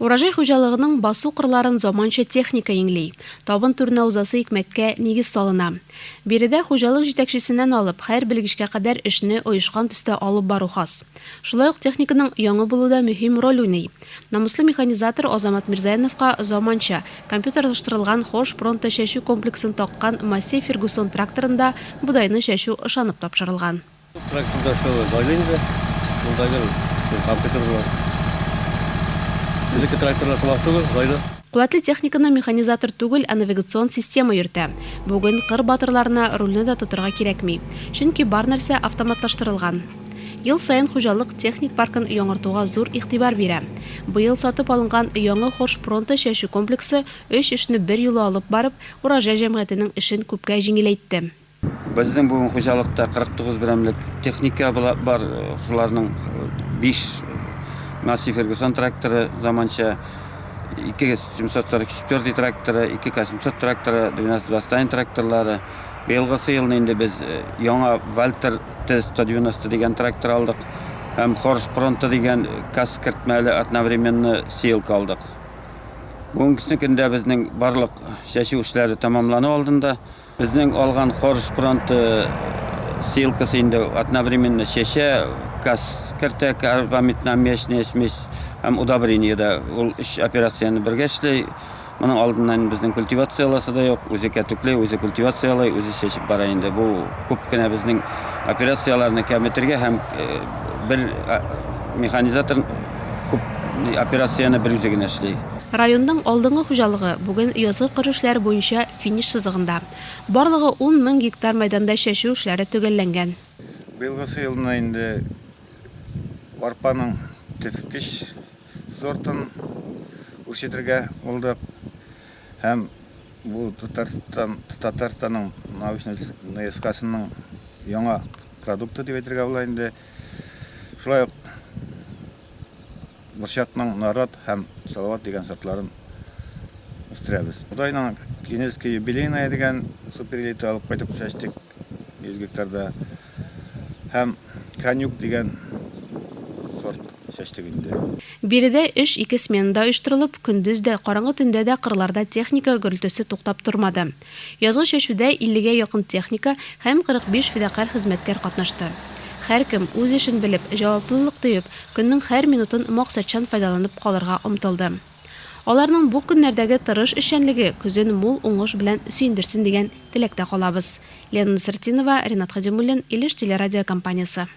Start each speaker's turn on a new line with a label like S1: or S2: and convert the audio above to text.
S1: Урожай хуҗалыгының басу-кырларын заманча техника иңли. Табын түренә узасы икмәккә нигез салына. Биредә хуҗалык җитәкчесеннән алып, һәр белгечкә кадәр эшне оешкан төстә алып бару хас. Шулай ук техниканың яңа булуы да мөһим роль уйный. Намуслы механизатор Азамат Мирзаяновка заманча, компьютерлаштырылган Хорш Пронто чәчү комплексын таккан Массей Фергюсон тракторында бодайны чәчү ышанып тапшырылган.
S2: Тракторда шул җайлы инде. Монда гел компьютер бар. Элекке тракторлар сымак түгел, җайлы.
S1: Куәтле техниканы механизатор түгел, ә навигацион система йөртә. Бүген кыр батырларына рульне дә тотырга кирәкми. Чөнки бар нәрсә автоматлаштырылган. Ел саен хуҗалык техник паркын яңартуга зур игътибар бирә. Быел сатып алынган яңа Хорш Пронто чәчү комплексы өч эшне берьюлы алып барып, Урожай җәмгыятенең эшен күпкә җиңеләйтте.
S3: Безнең бүген хуҗалыкта 49 берәмлек техника бар. Шуларның 5 Massey Ferguson тракторы заманча, 2 744 тракторы, 2 К700 тракторы, 12 Бастайн тракторлары. Быелгысы елны инде без яңа Вальтер Т-190 дигән трактор алдык һәм Хорш Пронто дигән кас кертмәле одновременно сеялка алдык. Бүгенге көндә безнең барлык чәчү эшләре тәмамлану алдында. Безнең алган Хорш Пронто сеялкасы инде одновременно чәчә, кас кертә, карбамид-аммиачная смесь һәм удобрение дә. Ул өч операцияне бергә эшли. Моның алдыннан безнең культивацияласы да юк. Үзе кәтүкли, үзе культивациялый, үзе чәчеп бара инде. Бу күп кенә безнең операцияләрне кәметергә һәм бер механизатор күп операцияне бер үзе генә эшли.
S1: Районның алдынгы хуҗалыгы бүген язгы кыр эшләре буенча финиш сызыгында. Барлыгы 10 мең гектар мәйданда чәчү эшләре төгәлләнгән.
S4: Быелгысы елны инде арпаның тефкеч сортын үрчетергә булдык һәм бу Татарстан, Татарстанның научный НСКсының яңа продукты дип әйтергә була инде. Шулай ук Борчакның Нарат һәм Салават дигән сортларын үстерәбез. Бодайның Кинельская юбилейная дигән суперэлита алып кайтып чәчтек 100 гектарда. Һәм Конюк дигән сорт чәчтек инде.
S1: Биредә эш ике сменада оештырылып, көндез дә, караңгы төндә дә кырларда техника гөрелтесе туктап тормады. Язгы чәчүдә иллегә якын техника һәм 45 фидакарь хезмәткәр катнашты. Һәркем, үз эшен белеп, җаваплылык тоеп, көннең һәр минутын максатчан файдаланып калырга омтылды. Аларның бу көннәрдәге тырыш эшчәнлеге көзен мул уңыш белән сөендерсен дигән теләктә калабыз. Лена Насретдинова, Ринат Хадимуллин, Илеш телерадиокомпаниясе.